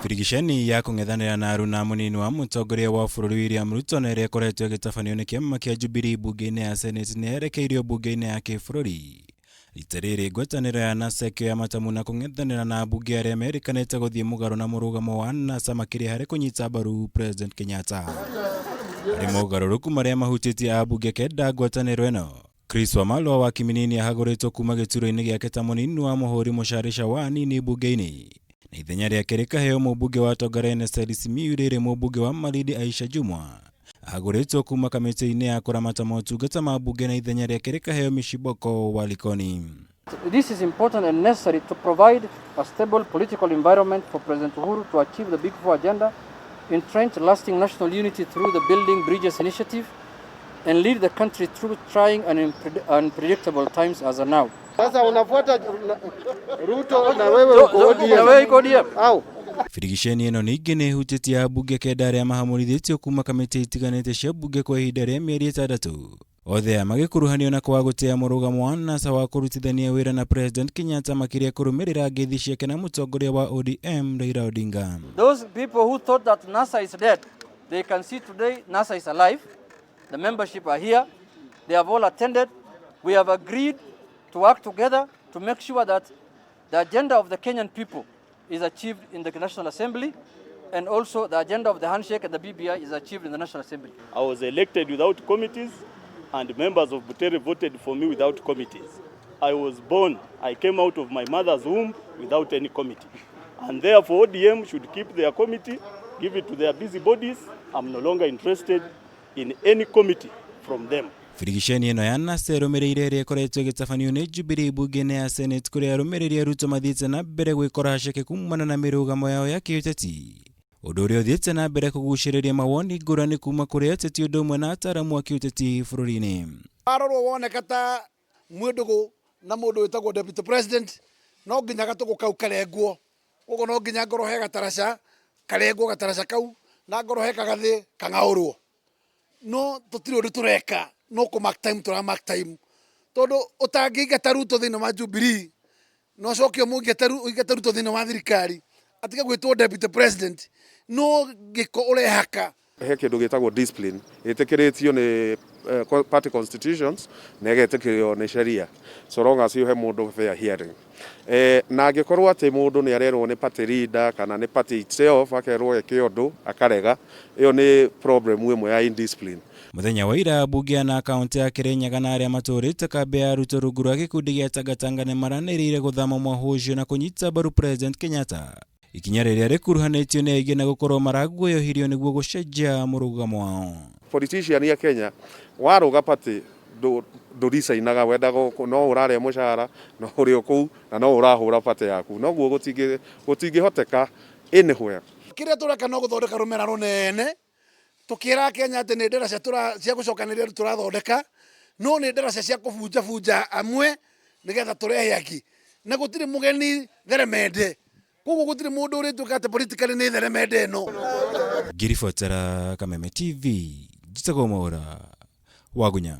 Birigiceni ya kũng'ethanĩra na aruna mũnini wa mũtongoria wa bũrũri William Ruto na ĩrĩa ĩkoretwo ĩgĩtabanio nĩ kĩama kĩa Jubilee mbunge-inĩ ya Senate nĩ yerekeirio mbunge-inĩ ya kĩbũrũri. Rita rĩrĩ ngwatanĩro ya NASA ĩkĩoya matamu na kũng'ethanĩra na ambunge arĩa merĩkanĩte gũthiĩ mũgarũ na mũrũgamo wa NASA makĩria harĩ kũnyita mbaru President Kenyatta. Harĩ mogarũrũku marĩa mahutĩtie ambunge kenda ngwatanĩro ĩno, Chris Wamalwa wa Kiminini ahagũrĩtwo kuma gĩturwa-inĩ gĩake ta mũnini wa mũhũri mũcarica wa anini mbunge-inĩ na ithenya rĩake rĩkaheo mũmbunge wa Tongaren Said Simiyu rĩrĩ mũmbunge wa Malindi Aisha Jumwa ahagũrĩtwo kuma kamĩtĩ-inĩ ya kũramata motungata ma mbunge na ithenya rĩake rĩkaheo Mishiboko wa Likoni. This is important and necessary to provide a stable political environment for President Uhuru to achieve the Big Four agenda, entrench lasting national unity through the Building Bridges initiative, and lead the country through trying and unpredictable times as of now. Sasa unafuata Ruto na wewe uko ODM. Na wewe uko ODM. Au. Birigiceni ĩno ningĩ nĩ ĩhutĩtie ambunge kenda arĩa mahamũrithĩtio kuma kamĩtĩ itiganĩte cia mbunge kwa ihinda rĩa mĩeri ĩtandatũ. Othe aya magĩkuruhanio na kwaga gũtĩa mũrũgamo wa NASA wa kũrutithania wĩra na President Kenyatta makĩria kũrũmĩrĩra ngeithi ciake na mũtongoria wa ODM Raila Odinga. Those people who thought that NASA is dead, they can see today NASA is alive. The membership are here. They have all attended. We have agreed to work together to make sure that the agenda of the Kenyan people is achieved in the National Assembly, and also the agenda of the handshake and the BBI is achieved in the National Assembly. I was elected without committees, and members of Butere voted for me without committees. I was born, I came out of my mother's womb without any committee. And therefore ODM should keep their committee, give it to their busybodies. I'm no longer interested in any committee from them. Birigiceni ĩno ya NASA ĩrũmĩrĩire ĩrĩa ĩkoretwo ĩgĩtabanio nĩ Jubilee mbunge-inĩ ya Senate kũrĩa arũmĩrĩri a Ruto mathiĩte na mbere gwĩkora haceke kumana na mĩrũgamo yao ya kĩũteti, ũndũ ũrĩa ũthiĩte na mbere kũgucĩrĩria mawoni ngũrani kuma kũrĩ ateti ũndũ ũmwe na ataramu a kĩũteti bũrũri-inĩ. Warorwo woneka ta mwĩ ndũgũ na mũndũ wĩtagwo deputy president, no nginya gatũgũ kau karengwo. Koguo no nginya ngorwo he gataraca karengwo gataraca kau, na ngorwo he kagathĩ kang'aũrwo. No tũtirĩ ũndũ tũreka, no kũ mark time tũra mark time. Tondũ ũtangĩingata Ruto thĩinĩ wa Jubilee, na ũcoke ũmũingate Ruto thĩinĩ wa thirikari, atige gwĩtwo deputy president, no gĩko ũrehaka. He kĩndũ gĩtagwo discipline ĩtĩkĩrĩtio nĩ party constitutions na ĩgetĩkĩrio nĩ sheria, so long as you he mũndũ fair hearing. Na angĩkorwo atĩ mũndũ nĩ arerwo nĩ party leader kana nĩ party itself akerwo eke ũndũ akarega, ĩyo nĩ problem ĩmwe ya indiscipline. Mũthenya wa ira mbunge na kaunti ya Kirinyaga na arĩa matũrĩte kambĩ ya Ruto rungu rwa gĩkundi gĩa Tangatanga nĩ maranĩrĩire gũthama mwahũ ũcio na kũnyita mbaru President Kenyatta. Ikinya rĩrĩa rĩkuruhanĩtio nĩ aingĩ na gũkorwo maraguoyohirio nĩguo gũcenjia mũrũgamo wao. Politician ya Kenya warũga party ndũricainaga, wendaga no ũrarĩa mũcara, no ũrĩ o kũu na no ũrahũra party yaku, noguo gũtingĩhoteka anywhere. Kĩrĩa tũreka no gũthondeka rũmena rũnene, tũkĩra Kenya atĩ nĩ ndaraca cia gũcokanĩrĩria tũrathondeka, no nĩ ndaraca cia kũbunjabunja amwe nĩgetha tũrehe angĩ, na gũtirĩ mũgeni theremende, koguo gũtirĩ mũndũ ũrĩtuĩka atĩ politically nĩ theremende ĩno. Ngĩribotera Kameme TV, njĩtagwo Mwaũra Wagunya.